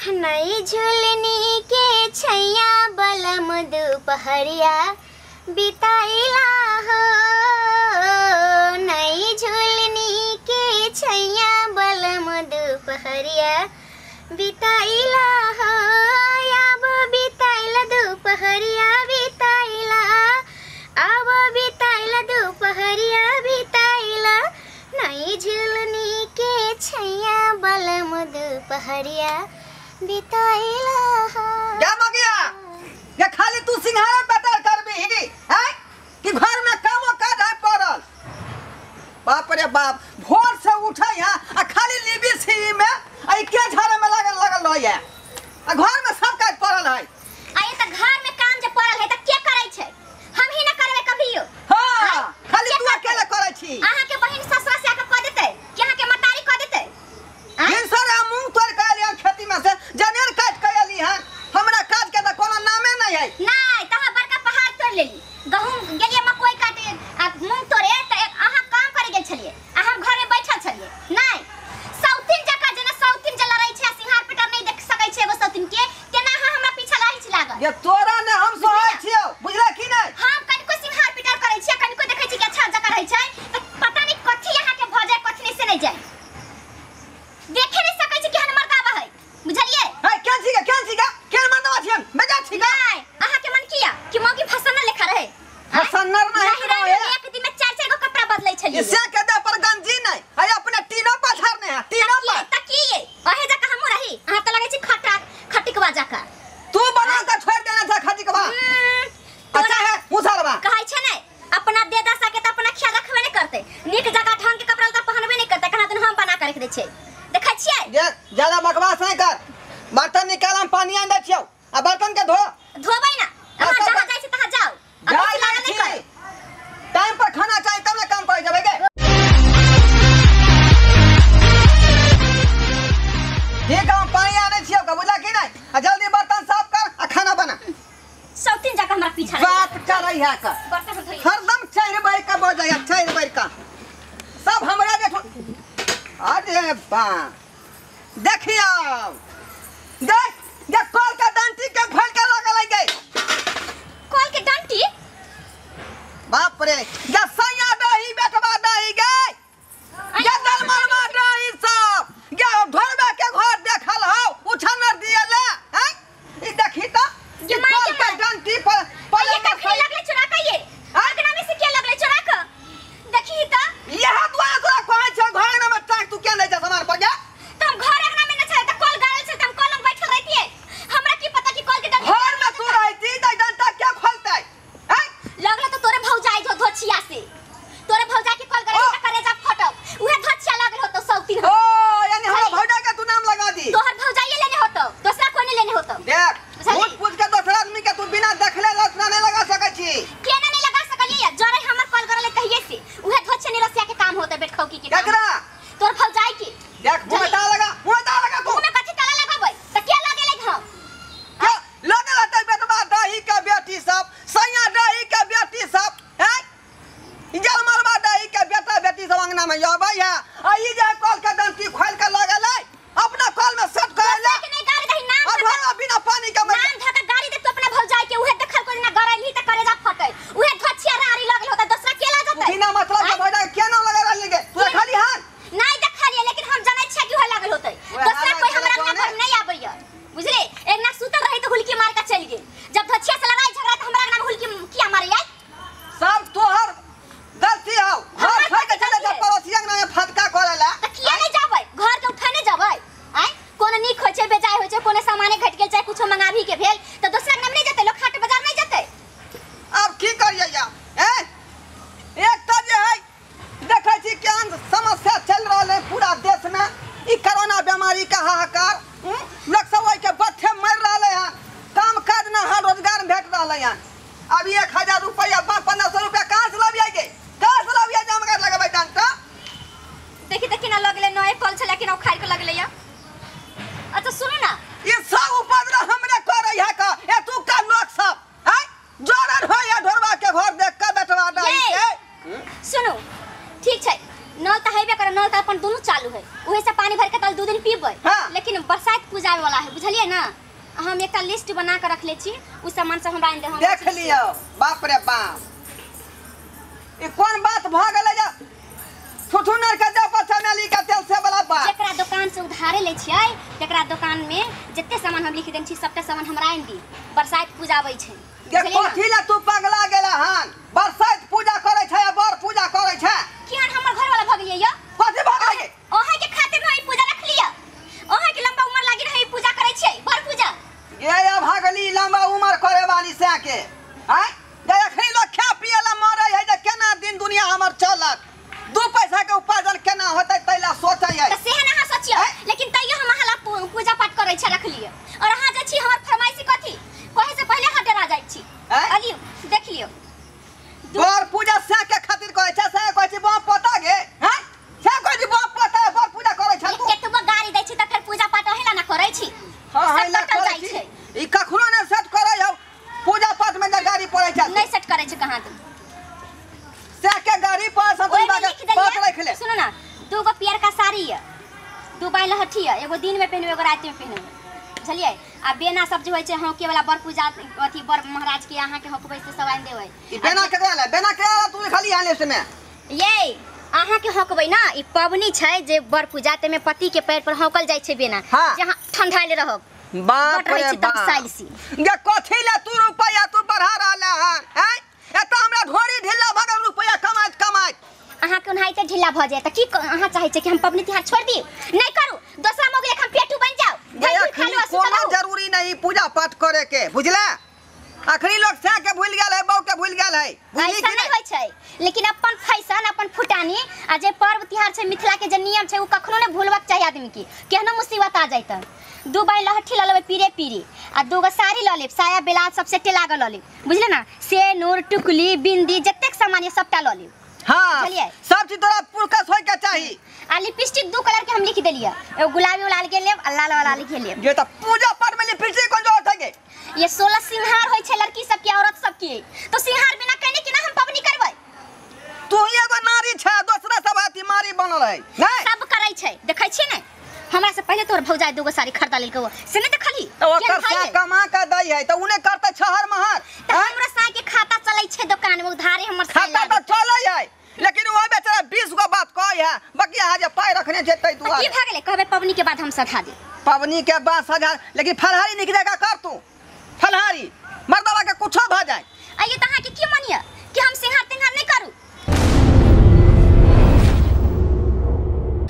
नई झुलनी के छैया बलम दोपहरिया बिताइला हो। नई झुलनी के छैया बलम दोपहरिया बिताइला हो। अब बिताइला दोपहरिया बिताइला, अब बिताइला दोपहरिया बिताइला। नई झुलनी के छैया बलम दोपहरिया बिताइला हो। क्या मगिया ये खाली तू सिंघारा बटर करबी हैं कि घर में काम काज है पड़ल। बाप रे बाप, भोर से उठै है आ खाली लीबी सी में आ ई के झाड़े में लागल लागल रहै आ घर में सब काज पड़ल है। आ ये त घर में काम जे पड़ल है त के करै छै? हम ही न करबै कभियो। हां, खाली तू अकेले करै छी। अहाँ के बहिन ससुरा से आके क देतै कि अहाँ के मतारी क देतै? भिनसर मूंग तोड़ के आली खेती में से, जनेर काट के आली हन। हमरा काज के त कोनो नामे नहीं है। नहीं त अहाँ बड़का पहाड़ तोड़ लेली, गहूम गेलिए मकई काटे आ मूंग तोड़े त अहाँ काम करे गेल छलिए आ हम घर में बैठल छलिए। नहीं सौतीन जका जेना सौतीन जे लड़ै छै सिंहार पेटा नहीं देख सकै छै एगो सौतीन के, तेना अहाँ हमरा पीछा लागै छी लागल। ये तोरा ने हम सोहै छियौ, बुझला की नहीं? हम कनिको सिंहार पेटा करै छियै, कनिको देखै छी कि अच्छा जका रहै छै त पता नहीं कथि अहाँ के भ जाय कथि नहीं से नहीं जाय। देखे नहीं सकै छी केहन मर्दाबा है, बुझलिए? है केहन छी केहन छी केहन मर्दाबा छी हम बेजा छी का? नहीं अहाँ के मन किया कि मौगी फसनर लेखा रहे? फसनर नहीं रहे, एक दिन में चार चार गो कपड़ा बदलै छलिए। इसे के दे पर गंजी नहीं है, अपने तीनों पर झाड़ने है, तीनों पर तकिए ओहे जका हमहु रही। अहाँ त लगै छी खटा खटिकवा जका। तू बना के छोड़ देना था खटिकवा। अच्छा है मुसलवा कहै छै नै अपना देदा सके त अपना ख्याल रखबे नै करतै, नीक जगह ढंग के कपड़ा त पहनबे नै करतै, कहाँ दिन हम बना के रख दै छै। देखै छियै? ज्यादा बकवास नहीं कर, बर्तन निकाल हम पानी आन दै छियौ आ बर्तन के धो। धोबै ना, अहाँ जहाँ जाइ छी तहाँ जाउ, आ बेसी लागल नै करू। टाइम पर खाना चाही तब ने काम करे जेबै गे। ठीक है, हम पानी आनै छियौ का, बुझला की नहीं? आ जल्दी बर्तन साफ कर आ खाना बना। सौतीन जाके हमरा पीछा बात करै है का, बर्तन धोइ हरदम 4 बार का बजै है, 4 बार का सब हमरा देखो। अरे बा देखियो देख देख कल के डंटी के फल के लगल है गे। कल के डंटी? बाप रे, गे सैया दही बेटवा दही गे, गे दलमलवा दही सब गे ढोरबा के घर देखल हौ उछनर दिएला हैं। ई देखी त ये कल के डंटी पर पले कखनी लगले चुरा के, ये अंगना में से के लगले चुरा के देखी त। यह दुआ तोरा कहै छौ घर में टांग तू के नहीं जा सामान पर गे। त हम घर अंगना में न छै त कल गाड़ल छै त हम कल में बैठल रहतिए, हमरा की पता कि कल के डंटी घर में तू रहती त डंटा के खोलतै हैं? लगल त तोरे भौजाई जो धोछिया से, तोरे भौजाई के कल गाड़ल त करेजा फटल, उहे धोछिया लागल होतो सौतीन। ओ यानी हमरा भौजाई के तू नाम लगा दी? तोहर भौजाई लेने होतो, दोसरा कोई नहीं लेने होतो। देख पूछ पूछ के दोसरा आदमी के तू बिना देखले रचना नहीं लगा सकै छी। केना नहीं लगा सकलिए? जरे हमर कल गाड़ल कहिए से उहे धोछिया ने रसिया के काम होते बेटखौकी के। केकरा? तोर भौजाई के। देख मुंह में ताला लगा, मुंह में ताला लगा तू। मुंह में कथि ताला लगाबै त के लगेलै हम? के लगल हतै बेटवा दही के बेटी सब, सैया दही के बेटी सब हैं, जल मरवा दही के बेटा बेटी सब अंगना में आबै है आ ई जे कल के डंटी खोल के लगल है अपना कल में सेट कर ले। के नहीं गाड़ी दही नाम और घरवा बिना पानी के नाम धक गाड़ी दे तू अपना भौजाई के, उहे देखल को ना गरैली त करेजा फटै, उहे धोछिया रारी लगल होतै दोसरा के ला जतै। बिना मतलब के भौजाई के नाम लगा रहल गे तू खाली हाथ नहीं देखलिए, लेकिन हम जानै छियै कि उहे लागल होतै, दोसरा कोई हमरा अंगना पर नहीं आबैया बुझले। एक ना सुतल रही त हुलकी मार के चल गेल, जब धोछिया से लड़ाई झगड़ा त हमरा अंगना में हुलकी किया मारे आई? सब तोहर गलती हौ, घर छोड़ के चले जा पड़ोसी अंगना में फटका करेला त किया नहीं जाबै? घर के उठा नहीं जाबै? आय कोनो नीक होय छै बेजाय होय छै, कोनो सामाने घट गेल चाहे कुछो मंगाबी के भेल त दोसरा अंगना में नहीं जतै, लोक हाट बाजार नहीं जतै। अब की करियै या हैं? एक त जे है देखै छी केहन समस्या चल रहल है पूरा देश में, ई कोरोना बीमारी का हाहाकार, लोग सब ओइ के बत्थे मर रहल है, काम काज ना है, रोजगार भेट रहल है। अब 1000 रुपया 1500 रुपया कहाँ से लाबियै गे? कहाँ से लाबियै जे हम लगबै डंटा? देखी देखी ना लगले नए कल छले कि ना उखाड़ के लगले या। अच्छा सुनू ना, ये सब उपद्रव हमरे करै है का ए तू का लोग सब हैं जोरन होय ढोरबा के घर देख के बेटवा दही के। सुनू ठीक छै, नल त हेबे करे, नल त अपन दुनु चालू है, उहे से पानी भर के तल 2 दिन पीबै। हाँ। लेकिन लेकिन बरसात पूजा वाला है बुझलिए ना। हम एकटा लिस्ट बना के रखले छी, उ सामान सब हमरा आनि दे। हम देख लियो। बाप रे बाप, ई कोन बात भ गेलै जे छुछुनर के दे पर चमेली के तेल से वाला बात। जेकरा दुकान से उधारे ले छियै तकरा दुकान में जते सामान हम लिख देन छी सबटा सामान हमरा आनि दी। बरसात पूजा आबै छै। के कथी ला तू पगला गेला हन? बरसात पूजा करै छै आ बर पूजा करै छै। कियान हमर घर वाला भ गेलियै यो? कथी भ गेलै? ओहे के खातिर हम ई पूजा रख लिया। ओहे के लंबा उम्र लागी रहे पूजा करै छियै बर पूजा। ये या भागली लंबा उम्र करे वाली से के आय जे अखनी लोग खा पिए ला मरै है जे केना दिन दुनिया हमर चलत, दू पैसा के उपार्जन केना होतै तैला सोचै है। त सेहन अहाँ सोचियो, लेकिन तैयो हम अहाँ ला पूजा पाठ करै छै रख लियो। और अहाँ जे छी हमर फरमाइशी कथी कहे से पहिले अहाँ डरा जाइ छी। अलियो देख लियो, बर पूजा से के खातिर कहै छै, से कहै छी बाप पोता गे। हैं से कहै छी बाप पोता बर पूजा करै छै। तू केतबो गाड़ी दै छी त फेर पूजा पाठ अहेला ना करै छी। हां हेला करै छी। ई कखनो ने सेट करै हौ पूजा पाठ में जे गाड़ी पड़ै छै। नहीं सेट करै छै कहां तू से के गाड़ी पर सब बात रख ले। सुनो ना, दू गो पियर का साड़ी है, दू बाई लहठी है, एगो दिन में पहनबे एगो रात में पहनबे बुझलिए। आ बेना सब जे होय छै हौके वाला बर पूजा अथी बर महाराज के अहाँ के हौकबै से सब आनि देबै। ई बेना केकरा ला? बेना केकरा तू खाली यहाँ लिस्ट में ये अहाँ के हौकबै ना। ई पबनी छै जे बर पूजा ते में पति के पैर पर हौकल जाय छै बेना, जहाँ ठंडाले रहब। बाप रे बाप, गे कथी ला तू रुपया तू बढ़ा रहला हन? हैं एत हमरा ढोरी ढिल्ला भगल रुपया कमाइत कमाइत अहाँ के ओनाहिते ढिल्ला भ जाय त की अहाँ चाहै छै कि हम पबनी तिहार छोड़ दी? नहीं करू, दोसरा मौगी हम पेटू बन जाओ। कोनो जरूरी नहीं पूजा पाठ करे के बुझला। अखनी लोग से के भूल गेल है, बहू के भूल गेल है। ऐसा नहीं होय छै, लेकिन अपन फैशन अपन फुटानी आ जे पर्व तिहार छै मिथिला के जे नियम छै उ कखनो ने भूलबाक चाही आदमी के। केहनो मुसीबत आ जाय त दू बाई लहठी ल लेबै पीरे पीरे आ दू गो साड़ी ल लेब, साया ब्लाउज सब सेटे लागल ल लेब बुझले ना। सेनूर टुकली बिंदी जतेक सामान ये सबटा ल लेब। हां सब चीज तोरा पुरकस होय के चाही। आ लिपस्टिक दू कलर के हम लिख देलिए, एगो गुलाबी वाला के लेब आ लाल वाला के लेब। ये त पूजा पाठ में लिपस्टिक कोन जरूरत है? ये 16 सिंहार होय छै लड़की सब के औरत सब के, तो सिंहार बिना कहने के ना हम पबनी करबै। तू एगो नारी छै, दोसरा सब अथी मारी बनल है। नहीं सब करै छै, देखै छी ने हमरा से पहले तोर भौजाई दूगो साड़ी खरीदा लेलको से नहीं देखली। त ओकर सा कमा के दै है त उने करतै छहर महर। त हमरा साई के खाता चलै छै दुकान में उधारे हमर खाता त चलै है, लेकिन ओ बेचारा 20 गो बात कहै है बाकी अहाँ जे पाई रखने छै तै दुआरे की भ गेलै। कहबै पबनी के बाद हम सधा दे, पबनी के बाद सधा, लेकिन फलहारी निक जगह कर तू। फलहारी मर्दवा के कुछो भ जाए। आइए त अहाँ के की मानिए कि हम सिंहार तिंहार नहीं करू?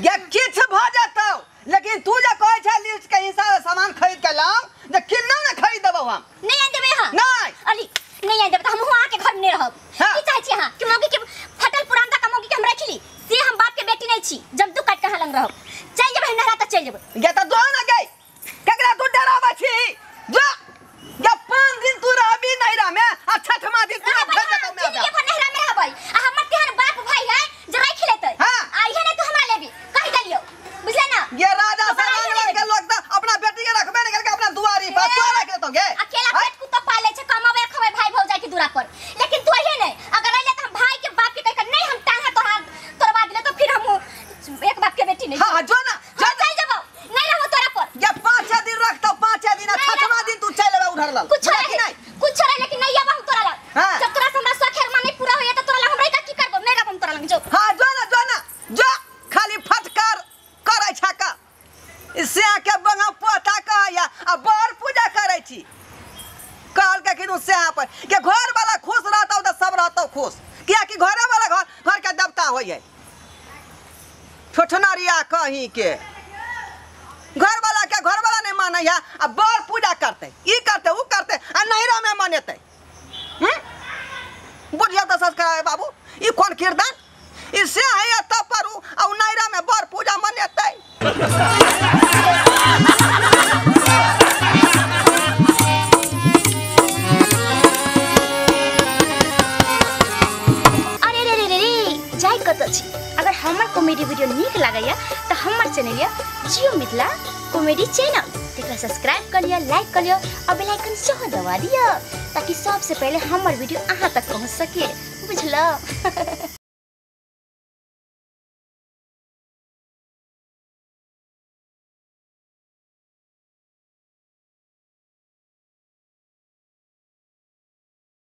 ये किछ भ जतौ, लेकिन तू जे कहै छै लिस्ट के हिसाब से सामान खरीद के लाओ, जे किन्ना ने खरीद देबौ हम। नहीं आनि देबै अहाँ। नहीं अली नहीं आनि देबै त हमहूँ अहाँ के घर में नहीं रहब। की चाहै छी अहाँ कि मौगी के फटल पुरान का मौगी के हम राखि ली? से हम बाप के बेटी नहीं छी जब दू काट के अहाँ लंग रहब। चलि जेबै नहरा त चलि जेबै। गे त जो ना गई केकरा तू डराबै छी? जो गे 5 दिन तू रहबी नहिरा में आ छठमा दिन तू भेज देतौ में। जिंदगी भर नहिरा में रहबै आ हमर तेहन बाप भाई है जे राखि लेतै। आ इहे नै तू हमरा लेबी कहि देलियौ बुझले ना। ये राजा सारा के लोग त अपना बेटी के रखबे नै करके अपना दुआरी पर तो रख लेतौ गे। अकेला पेट कुत्ता पाले छै, कमाबै खबै भाई भौजाई के दूरा पर, लेकिन तू इहे नै अगर अइले त हम भाई के बाप के कहि के नहीं हम टांगा तोरा तोड़वा दिले तो फिर हम एक बाप के बेटी नहीं। हां जो ना जो चल जेबौ, नहीं रहबो तोरा पर। ये 5 दिन रखतौ, 5 दिन आ छठमा दिन तू चल लेबे उधर लग। कुछ रहे कुछ रहे लेकिन नहीं आब हम तोरा लग। जब तोरा से हमरा सखेर माने पूरा होया त तोरा लग हम रहि के की करबो? नहीं रहब हम तोरा लग जो। हां जो ना जो ना जो खाली फटकार करै छै का से के बंगा पोता कहैया आ बर पूजा करै छी। कहल के किनु से पर के घर वाला खुश रहतौ त सब रहतौ खुश, किया कि घरे वाला घर घर के देवता होय है। ठोठनरिया कहीं के घर वाला के घर वाला नहीं मानै है आ बर पूजा करतै ई करतै उ करतै आ नहिरा में मनेतै। बुझिया त संस्कार बाबू ई कोन किरदान ई से है तब पर आ नहिरा में बर पूजा मनेतै। अरे रे रे रे रे जाय कत छी। अगर हमर कॉमेडी वीडियो नीक लागैया त हमर चैनल या जियो मिथिला कॉमेडी चैनल तेकरा सब्सक्राइब कर लिया, लाइक कर लिया और बेल आइकन सेहो दबा दिया ताकि सबसे पहले हमर वीडियो अहाँ तक पहुँच सके। बुझलो।